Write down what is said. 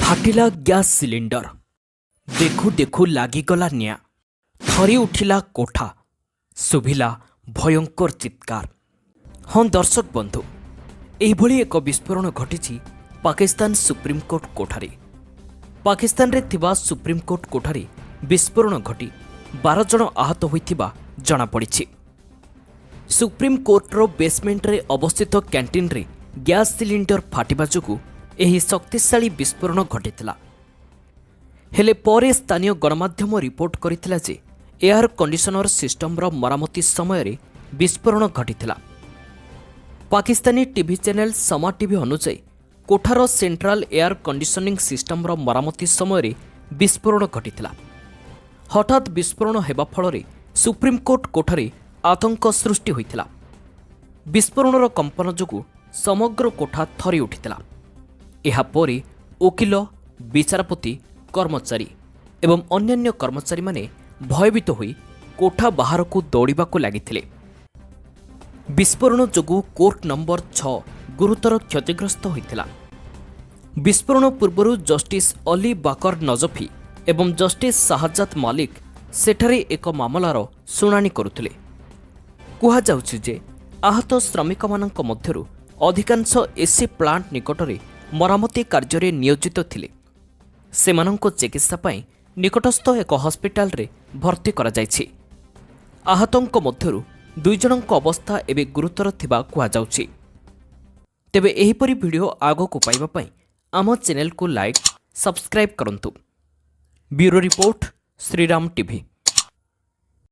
ଫାଟିଲା gas cylinder. ଦେଖୁ ଦେଖୁ ଲାଗିଗଲା ନିଆଁ। ଥରି ଉଠିଲା କୋଠା। ଶୁଭିଲା ଭୟଙ୍କର ଚିତ୍କାର। ହଁ ଦର୍ଶକ ବନ୍ଧୁ, ଏହିଭଳି ଏକ ବିସ୍ଫୋରଣ ଘଟିଛି ପାକିସ୍ତାନ ସୁପ୍ରିମକୋର୍ଟ କୋଠାରେ। ପାକିସ୍ତାନରେ ଥିବା ସୁପ୍ରିମକୋର୍ଟ କୋଠାରେ ବିସ୍ଫୋରଣ ଘଟି 12 ଜଣ ଆହତ ହୋଇଥିବା ଜଣାପଡ଼ିଛି। ସୁପ୍ରିମକୋର୍ଟର ବେସମେଣ୍ଟରେ ଅବସ୍ଥିତ କ୍ୟାଣ୍ଟିନରେ ଗ୍ୟାସ୍ ସିଲିଣ୍ଡର ଫାଟିବା ଯୋଗୁଁ ଏହି ଶକ୍ତିଶାଳୀ ବିସ୍ଫୋରଣ ଘଟିଥିଲା। ହେଲେ ପରେ ସ୍ଥାନୀୟ ଗଣମାଧ୍ୟମ ରିପୋର୍ଟ କରିଥିଲା ଯେ ଏୟାର କଣ୍ଡିସନର ସିଷ୍ଟମର ମରାମତି ସମୟରେ ବିସ୍ଫୋରଣ ଘଟିଥିଲା। ପାକିସ୍ତାନୀ ଟିଭି ଚ୍ୟାନେଲ ସମା ଟିଭି ଅନୁଯାୟୀ, କୋଠାର ସେଣ୍ଟ୍ରାଲ ଏୟାର କଣ୍ଡିସନିଂ ସିଷ୍ଟମର ମରାମତି ସମୟରେ ବିସ୍ଫୋରଣ ଘଟିଥିଲା। ହଠାତ୍ ବିସ୍ଫୋରଣ ହେବା ଫଳରେ ସୁପ୍ରିମକୋର୍ଟ କୋଠାରେ ଆତଙ୍କ ସୃଷ୍ଟି ହୋଇଥିଲା। ବିସ୍ଫୋରଣର କମ୍ପନ ଯୋଗୁଁ ସମଗ୍ର କୋଠା ଥରି ଉଠିଥିଲା। ଏହାପରେ ଓକିଲ, ବିଚାରପତି, କର୍ମଚାରୀ ଏବଂ ଅନ୍ୟାନ୍ୟ କର୍ମଚାରୀମାନେ ଭୟଭୀତ ହୋଇ କୋଠା ବାହାରକୁ ଦୌଡ଼ିବାକୁ ଲାଗିଥିଲେ। ବିସ୍ଫୋରଣ ଯୋଗୁଁ କୋର୍ଟ ନମ୍ବର 6 ଗୁରୁତର କ୍ଷତିଗ୍ରସ୍ତ ହୋଇଥିଲା। ବିସ୍ଫୋରଣ ପୂର୍ବରୁ ଜଷ୍ଟିସ୍ ଅଲି ବାକର ନଜଫି ଏବଂ ଜଷ୍ଟିସ୍ ଶାହଜାଦ ମାଲିକ ସେଠାରେ ଏକ ମାମଲାର ଶୁଣାଣି କରୁଥିଲେ। କୁହାଯାଉଛି ଯେ ଆହତ ଶ୍ରମିକମାନଙ୍କ ମଧ୍ୟରୁ ଅଧିକାଂଶ ଏସି ପ୍ଲାଣ୍ଟ ନିକଟରେ ମରାମତି କାର୍ଯ୍ୟରେ ନିୟୋଜିତ ଥିଲେ। ସେମାନଙ୍କୁ ଚିକିତ୍ସା ପାଇଁ ନିକଟସ୍ଥ ଏକ ହସ୍ପିଟାଲରେ ଭର୍ତ୍ତି କରାଯାଇଛି। ଆହତଙ୍କ ମଧ୍ୟରୁ ଦୁଇ ଜଣଙ୍କ ଅବସ୍ଥା ଏବେ ଗୁରୁତର ଥିବା କୁହାଯାଉଛି। ତେବେ ଏହିପରି ଭିଡ଼ିଓ ଆଗକୁ ପାଇବା ପାଇଁ ଆମ ଚ୍ୟାନେଲକୁ ଲାଇକ୍, ସବସ୍କ୍ରାଇବ୍ କରନ୍ତୁ। Bureau report, Shriram TV.